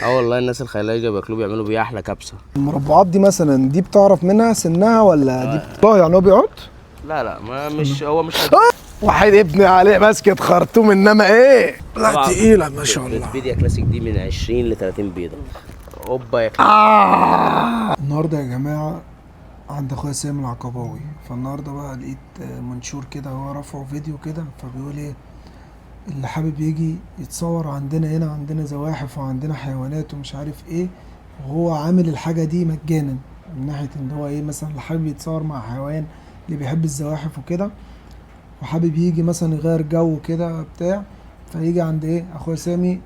اه والله الناس الخلايجه بياكلوه، بيعملوا بيه احلى كبسة. المربعات دي مثلا دي بتعرف منها سنها ولا دي يعني هو بيعض؟ لا لا، ما مش هو مش واحد ابني عليه ماسكه خرطوم، انما ايه، لا طبعاً. تقيلة ما شاء الله. البيض يا كلاسيك دي من 20 ل 30 بيضة. اوبا يا النهارده يا جماعة عند اخويا سامي العقباوي. فالنهارده بقى لقيت منشور كده، هو رفعه فيديو كده، فبيقول ايه اللي حابب يجي يتصور عندنا هنا، عندنا زواحف وعندنا حيوانات ومش عارف ايه، وهو عامل الحاجة دي مجانا، من ناحية ان هو ايه، مثلا اللي حابب يتصور مع حيوان، اللي بيحب الزواحف وكده، وحابب يجي مثلا يغير جو كده بتاع، فيجي عند ايه اخويا سامي،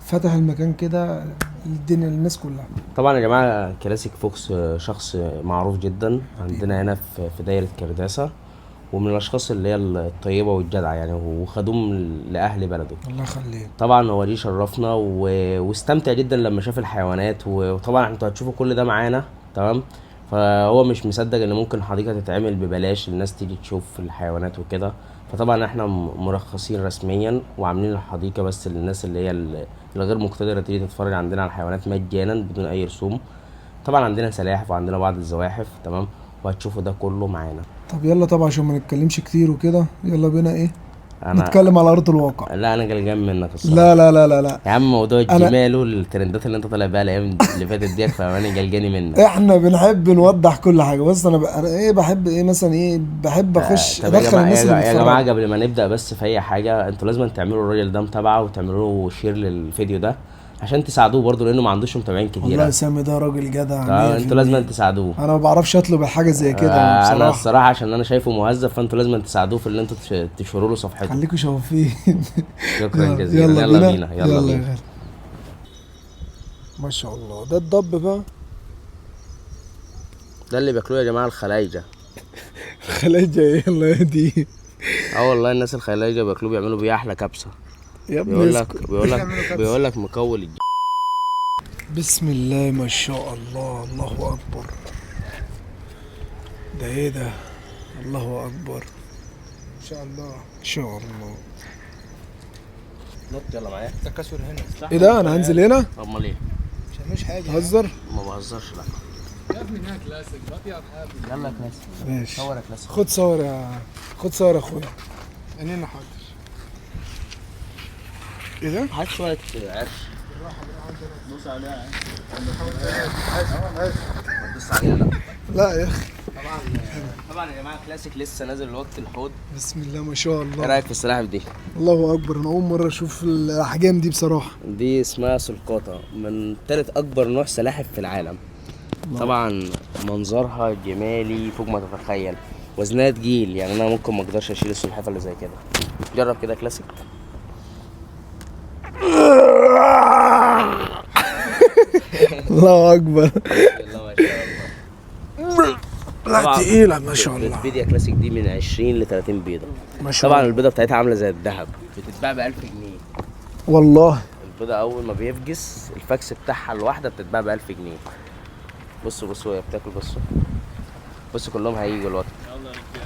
فتح المكان كده للدنيا للناس كلها. طبعا يا جماعة كلاسيك فوكس شخص معروف جدا عندنا هنا في دايرة كرداسه، ومن الاشخاص اللي هي الطيبة والجدعه يعني، وخدوم لاهل بلده. الله يخليك. طبعا هو دي شرفنا واستمتع جدا لما شاف الحيوانات، وطبعا انتوا هتشوفوا كل ده معانا، تمام؟ فهو مش مصدق ان ممكن حديقة تتعمل ببلاش، الناس تيجي تشوف الحيوانات وكده. فطبعا احنا مرخصين رسميا وعاملين الحديقة بس للناس اللي هي الغير مقتدره تيجي تتفرج عندنا على الحيوانات مجانا بدون اي رسوم. طبعا عندنا سلاحف وعندنا بعض الزواحف، تمام؟ وهتشوفوا ده كله معانا. طب يلا، طبعا عشان ما نتكلمش كتير وكده، يلا بينا ايه انا نتكلم على ارض الواقع. لا انا قلقان منك الصراحة. لا لا لا لا لا، يا عم موضوع الجمال والترندات اللي انت طالع بيها الايام اللي فاتت ديت، فانا قلقاني منك. احنا بنحب نوضح كل حاجة. بص انا انا ايه بحب ايه مثلا، ايه بحب اخش طب يا ادخل جماعة، الناس اللي يا جماعة بتتفرج. قبل ما نبدا بس في اي حاجة، انتوا لازم تعملوا الراجل ده متابعه وتعملوا له share للفيديو ده عشان تساعدوه برضه، لانه ما عندوش متابعين والله يا كتير. سامي ده راجل جدع 100%. انتوا لازم تساعدوه. انا ما بعرفش اطلب الحاجة زي كده انا بصراحة. الصراحة عشان انا شايفه مهذب، فانتوا لازم تساعدوه في اللي انتوا تشيروا له صفحته. خليكوا شوافين. شكرا جزيلا. يلا بينا، يلا يا بينا. غالي. ما شاء الله، ده الضب بقى. ده اللي بياكلوه يا جماعة الخلايجه. خلايجه ايه الله يهديه. اه والله الناس الخلايجه بياكلوه، بيعملوا بيه احلى كبسة. يا ابني بيقول اسكت. لك بيقول لك بيقول لك مكول بسم الله ما شاء الله، الله اكبر. ده ايه ده؟ الله اكبر. ان شاء الله ان شاء الله. نط يلا معايا. التكاثر هنا. ايه ده؟ انا هنزل هنا؟ امال ايه؟ مش هنعملش حاجة. تهزر؟ ما بهزرش. لا يا ابني هنا كلاسيك بطيء حاجة. يلا يا كلاسيك، ماشي. صور يا كلاسيك. خد صور يا، خد صور يا اخويا. عينينا حاضر. ايه ده؟ هات شوية عرش. دوس عليها. دوس عليها. لا لا يا اخي. طبعا طبعا يا جماعة كلاسيك لسه نازل الوقت الحوض. بسم الله ما شاء ايه الله، رايك في السلاحف دي؟ الله اكبر. انا اول مرة اشوف الاحجام دي بصراحة. دي اسمها سلقاطه، من ثالث اكبر نوع سلاحف في العالم. طبعا منظرها جمالي فوق ما تتخيل، وزنها تقيل، يعني انا ممكن ما اقدرش اشيل السلحفه اللي زي كده. جرب كده كلاسيك. الله اكبر. الله ما شاء الله. لا طبعاً. تقيلة ما شاء الله. البيض يا كلاسيك دي من 20 ل 30 بيضة. ما شاء طبعا الله. البيضة بتاعتها عامله زي الذهب، بتتباع ب 1000 جنيه. والله البيضة اول ما بيفجس الفاكس بتاعها الواحدة بتتباع ب 1000 جنيه. بصوا بصوا وهي بتاكل، بصوا بصوا كلهم هيجوا الوقت.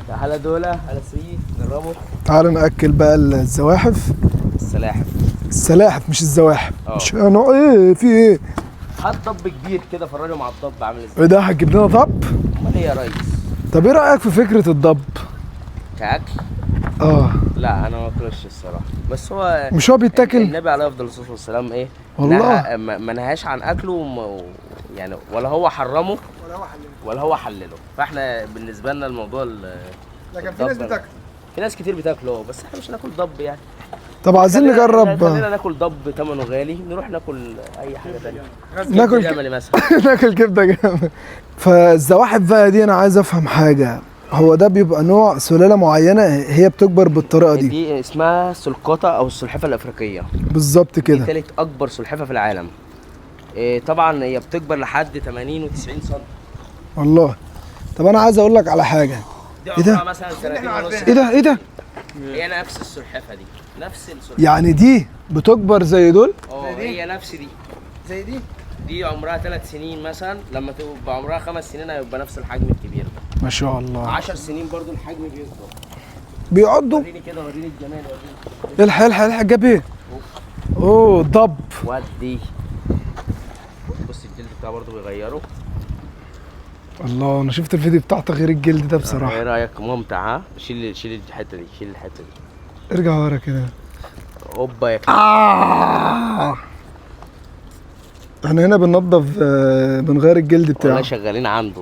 تعالى دولة على سري جربوا. تعالوا ناكل بقى الزواحف. السلاحف. السلاحف مش الزواحف. اه. مش انا ايه في ايه؟ هات ضب كبير كده فرجوا مع الضب عامل ازاي. ايه ده؟ هتجيب لنا ضب؟ امال ايه يا ريس؟ طب ايه رايك في فكرة الضب؟ كاكل؟ اه. لا انا ما اكلش الصراحة، بس هو مش هو بيتاكل؟ النبي عليه افضل الصلاة والسلام ايه؟ والله. ما نهاش عن اكله يعني، ولا هو حرمه ولا هو حلله. فاحنا بالنسبة لنا الموضوع لكن في ناس بتاكل. في ناس كتير بتاكله، بس احنا مش هناكل ضب يعني. طب عايزين نجرب. خلينا ناكل ضب ثمنه غالي، نروح ناكل اي حاجة ثانية. ناكل جملي مثلا. ناكل كبده جامد. فالزواحف بقى دي انا عايز افهم حاجة، هو ده بيبقى نوع سلالة معينة هي بتكبر بالطريقة دي؟ دي اسمها سلقاطه او السلحفه الافريقية. بالظبط دي كده. ثالث اكبر سلحفه في العالم. إيه طبعا هي بتكبر لحد 80 و90 سم. والله. طب انا عايز اقول لك على حاجة. دي إيه ده؟ عمرها مثلا سنتين ونص. ايه ده؟ ايه ده؟ هي نفس السلحفه دي، نفس السلحفه. يعني دي بتكبر زي دول؟ اه هي نفس دي. زي دي. دي عمرها 3 سنين مثلا، لما تبقى عمرها 5 سنين هيبقى نفس الحجم الكبير ده. ما شاء الله. 10 سنين برضو الحجم بيكبر. بيعضوا؟ وريني كده، وريني الجمال، وريني. الحق الحق الحق، جاب ايه؟ اوه ضب. ودي. الجلد بتاعه برضه بيغيره. الله، انا شفت الفيديو بتاع تغيير الجلد ده بصراحة. ايه رايك؟ ممتع. ها، شيل شيل الحتة دي، شيل الحتة دي. ارجع ورا كده. اوبا يا كلب. احنا هنا بننضف، بنغير الجلد بتاعه. والله شغالين عنده.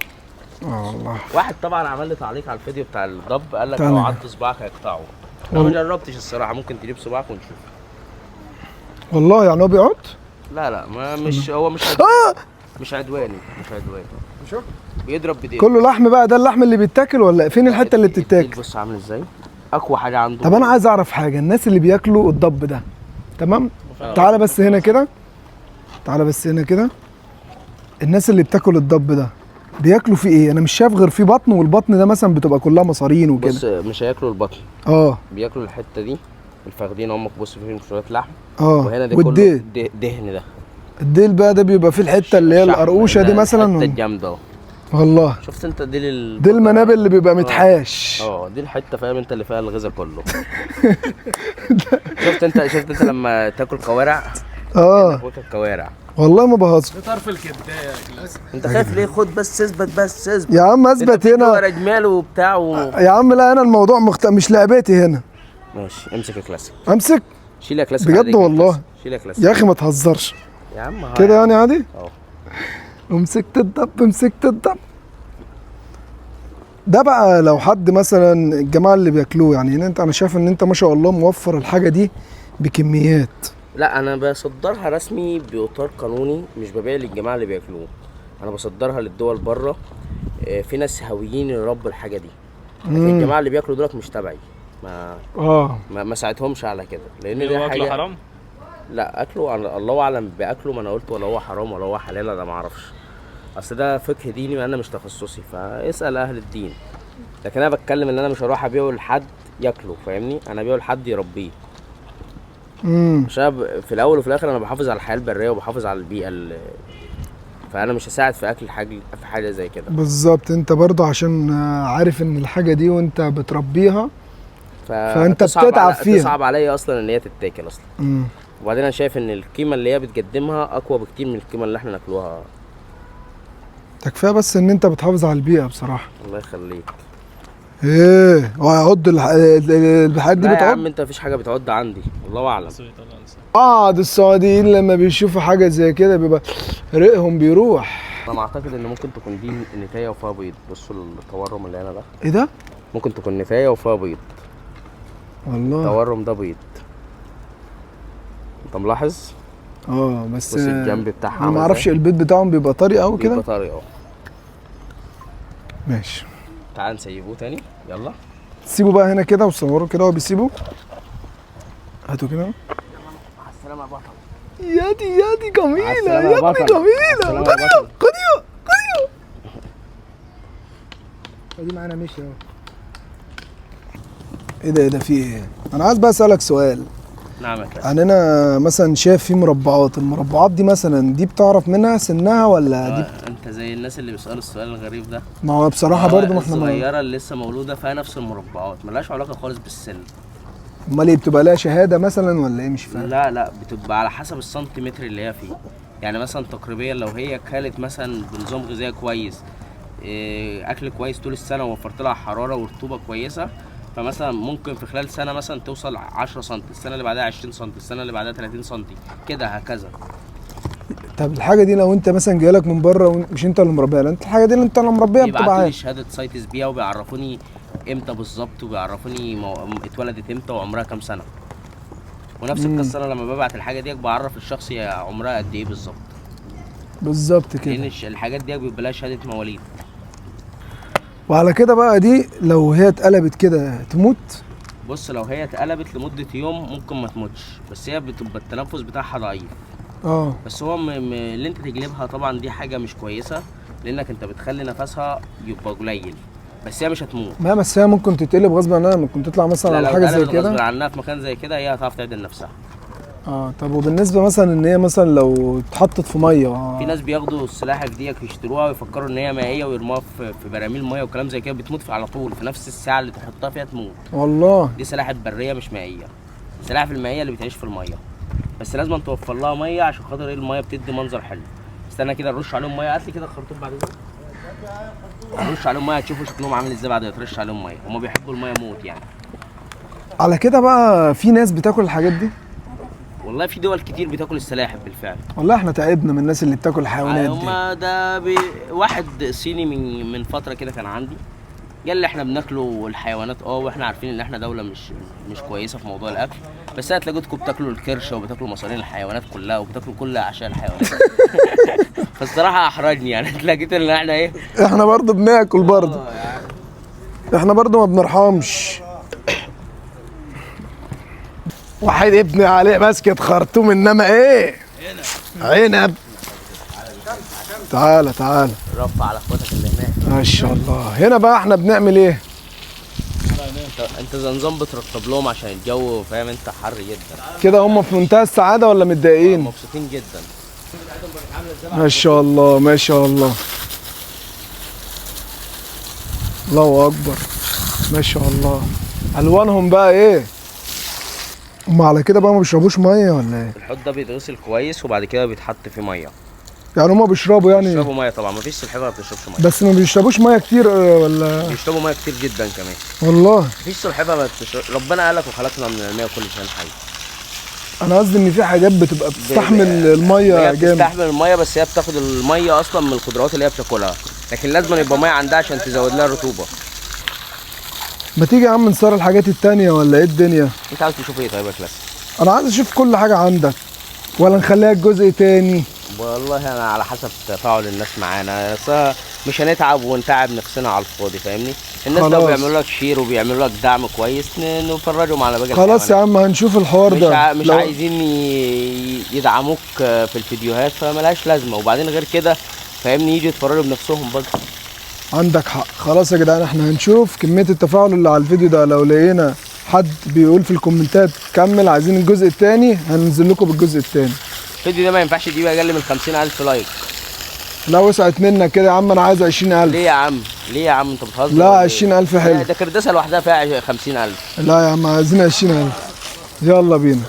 والله. واحد طبعا عمل لي تعليق على الفيديو بتاع الضب، قال لك لو عض صباعك هيقطعه. انا ما جربتش الصراحة، ممكن تجيب صباعك ونشوف. والله يعني هو بيعض؟ لا لا، ما مش هو مش عدواني. مش عدواني، مش عدواني. مش هو بيضرب بديله. كله لحم بقى. ده اللحم اللي بيتاكل ولا فين الحتة اللي بتتاكل؟ بص عامل ازاي، اقوى حاجة عنده. طب انا عايز اعرف حاجة، الناس اللي بياكلوا الضب ده، تمام؟ تعالى بس هنا كده، تعالى بس هنا كده. الناس اللي بتاكل الضب ده بياكلوا فيه ايه؟ انا مش شايف غير فيه بطن، والبطن ده مثلا بتبقى كلها مصارين وكده. بص، مش هياكلوا البطن. بياكلوا الحتة دي، الفخدين هم. بص فيهم شوية لحم. وهنا ده والديل. كله دهن. ده الديل بقى ده بيبقى فيه الحتة اللي هي القرقوشه دي مثلا، الحتة الجامدة اهو. والله شفت انت ديل ديل المنابل اللي بيبقى متحاش. دي الحتة، فاهم انت، اللي فيها الغذاء كله. شفت انت، شفت انت لما تاكل كوارع؟ واكل كوارع. والله ما بهزر. ده طرف الكبداية يا كلاس. انت خايف ليه؟ خد بس، اثبت بس، اثبت يا عم. اثبت هنا ورا جمال وبتاع يا عم. لا انا الموضوع مش لعبتي هنا. ماشي، امسك يا كلاسيك. امسك؟ شيل يا كلاسيك بجد والله. شيل يا كلاسيك يا اخي ما تهزرش يا عم كده يعني عادي. اهو. ومسكت الضب، مسكت الضب ده بقى. لو حد مثلا الجماعة اللي بياكلوه يعني هنا، انت انا شايف ان انت ما شاء الله موفر الحاجة دي بكميات. لا انا بصدرها رسمي باطار قانوني، مش ببيع للجماعة اللي بياكلوه. انا بصدرها للدول بره. في ناس هاويين يربوا الحاجة دي، لكن الجماعة اللي بياكلوا دولت مش تبعي. ما ساعدهمش على كده، لان دي حاجة حرام. لا اكله الله اعلم باكله، ما انا قلت ولا هو حرام ولا هو حلال، انا ما اعرفش. اصل ده فقه ديني وانا مش تخصصي، فاسال اهل الدين. لكن انا بتكلم ان انا مش هروح ابيعه لحد ياكله، فاهمني؟ انا ابيعه لحد يربيه. عشان في الاول وفي الاخر انا بحافظ على الحياة البرية وبحافظ على البيئة فانا مش هساعد في اكل حاجة في حاجة زي كده. بالظبط. انت برضو عشان عارف ان الحاجة دي وانت بتربيها فانت بتتعب فيها. تصعب عليا اصلا ان هي تتاكل اصلا. وبعدين انا شايف ان القيمة اللي هي بتقدمها اقوى بكتير من القيمة اللي احنا ناكلوها. ده كفاية بس ان انت بتحافظ على البيئة بصراحة. الله يخليك. ايه وهيعض الحاجات دي؟ لا بتعض يا عم انت، مفيش حاجة بتعض عندي، الله اعلم. بعض السعوديين لما بيشوفوا حاجة زي كده بيبقى ريقهم بيروح. انا اعتقد ان ممكن تكون دي نتايه وفيها بيض. بصوا التورم اللي هنا ده. ايه ده؟ ممكن تكون نتايه وفيها بيض. والله التورم ده بيض، انت ملاحظ؟ بس بص الجنب بتاعها. انا ما اعرفش البيض بتاعهم بيبقى طري قوي كده. بيبقى طري اه. ماشي، تعال نسيبوه تاني. يلا سيبه بقى هنا كده وصوره كده وهو بيسيبه. هاتوا كده. مع السلامة يا بطل. يا دي يا دي جميلة يا ابني، جميلة. خديها خديها خديها. دي معانا مشي اهو. ايه ده؟ ايه ده؟ في ايه؟ انا عايز بقى اسالك سؤال. نعم يا كابتن. يعني انا مثلا شايف في مربعات، المربعات دي مثلا دي بتعرف منها سنها ولا دي انت زي الناس اللي بيسالوا السؤال الغريب ده. ما هو بصراحة برضو ما احنا الصغيرة اللي لسه مولودة فيها نفس المربعات، ملهاش علاقة خالص بالسن. امال ايه بتبقى لها شهادة مثلا ولا ايه؟ مش فاهم. لا لا، بتبقى على حسب السنتيمتر اللي هي فيه. يعني مثلا تقريبا لو هي كلت مثلا بنظام غذائي كويس، اكل كويس طول السنة، ووفرت لها حرارة ورطوبه كويسة، فمثلا ممكن في خلال سنة مثلا توصل 10 سم، السنة اللي بعدها 20 سم، السنة اللي بعدها 30 سم، كده هكذا. طب الحاجة دي لو انت مثلا جايلك من بره مش انت اللي مربيها، لا انت الحاجة دي اللي انت اللي مربيها بتبقى بيبعتوا لي عارف. شهادة CITES بيها، وبيعرفوني امتى بالظبط، وبيعرفوني اتولدت امتى وعمرها كام سنة. ونفس القصة انا لما ببعت الحاجة دي بعرف الشخص هي عمرها قد ايه بالظبط. بالظبط كده، لان الحاجات دي بيبقى لها شهادة مواليد. وعلى كده بقى دي لو هي اتقلبت كده تموت؟ بص لو هي اتقلبت لمدة يوم ممكن ما تموتش، بس هي بتبقى التنفس بتاعها ضعيف. بس هو اللي انت تجلبها طبعا دي حاجة مش كويسة، لانك انت بتخلي نفسها يبقى قليل، بس هي مش هتموت. ما بس هي ممكن تتقلب غصب عنها، ممكن تطلع مثلا على حاجة زي كده غصب عنها في مكان زي كده هي هتعرف تعدل نفسها. طب وبالنسبة مثلا ان هي مثلا لو اتحطت في مية، في ناس بياخدوا السلاحف دي يشتروها ويفكروا ان هي مائية ويرموها في براميل مية وكلام زي كده، بتموت على طول في نفس الساعة اللي تحطها فيها تموت. والله دي سلاحف برية مش مائية. السلاحف المائية اللي بتعيش في المية، بس لازم توفر لها مية عشان خاطر ايه، المية بتدي منظر حلو. بس استنى كده نرش عليهم مية. هات لي كده الخرطوم بعد كده، نرش عليهم مية تشوفوا شكلهم عامل ازاي بعد ما ترش عليهم مية. هما بيحبوا المية موت يعني. على كده بقى في ناس بتاكل الحاجات دي؟ والله في دول كتير بتاكل السلاحف بالفعل. والله احنا تعبنا من الناس اللي بتاكل الحيوانات دي. هما ده واحد صيني من فترة كده كان عندي، قال لي احنا بناكله الحيوانات واحنا عارفين ان احنا دولة مش كويسة في موضوع الاكل، بس انا تلاقيتكم بتاكلوا الكرشه وبتاكلوا مصارين الحيوانات كلها وبتاكلوا كل اعشاء الحيوانات. فالصراحه احرجني يعني، اتلاقيت ان احنا ايه، احنا برضه بناكل برضه، احنا برضه ما بنرحمش. واحد ابني عليه ماسكه خرطوم، انما ايه عنب. تعالى تعالى رفع على اخواتك اللي هناك. ما شاء الله. هنا بقى احنا بنعمل ايه؟ انت زنزان بترطب لهم عشان الجو، فاهم انت، حر جدا كده. هم في منتهى السعادة ولا متضايقين؟ مبسوطين جدا. ما شاء الله ما شاء الله، الله اكبر، ما شاء الله. الوانهم بقى ايه؟ هم على كده بقى ما بيشربوش مية ولا ايه؟ الحوض ده بيتغسل كويس وبعد كده بيتحط فيه مية. يعني هما بيشربوا يعني؟ بيشربوا مية طبعا، مفيش سلحفاة ما بتشربش مية. بس ما بيشربوش مية كتير ولا؟ بيشربوا مية كتير جدا كمان. والله مفيش سلحفاة ما بتشرب، ربنا قالك وخلقنا من الماء كل شيء حي. انا قصدي ان في حاجات بتبقى بتستحمل المية جامد. بتستحمل المية، بس هي بتاخد المية اصلا من الخضروات اللي هي بتاكلها، لكن لازم يبقى مية عندها عشان تزود لها الرطوبة. ما تيجي يا عم نصور الحاجات التانية ولا ايه الدنيا؟ انت عاوز تشوف ايه طيب يا كلاس؟ انا عايز اشوف كل حاجة عندك، ولا نخليها الجزء تاني؟ والله انا على حسب تفاعل الناس معانا، مش هنتعب ونتعب نفسنا على الفاضي، فاهمني؟ الناس لو بيعملوا لك share وبيعملوا لك دعم كويس نفرجهم على باقي. خلاص يا عم هنشوف الحوار ده. مش عايزين يدعموك في الفيديوهات فملهاش لازمه، وبعدين غير كده فاهمني يجوا يتفرجوا بنفسهم برضه. عندك حق. خلاص يا جدعان احنا هنشوف كمية التفاعل اللي على الفيديو ده، لو لقينا حد بيقول في الكومنتات كمل عايزين الجزء الثاني هننزل لكم بالجزء الثاني. الفيديو ده ما ينفعش تجيب اقل من 50,000 like. لا وسعت منك كده يا عم، انا عايز 20,000. ليه يا عم؟ ليه يا عم انت بتهزر؟ لا 20,000 حلو. ده كرداسه لوحدها فيها 50,000. لا يا عم عايزين 20,000. يلا بينا.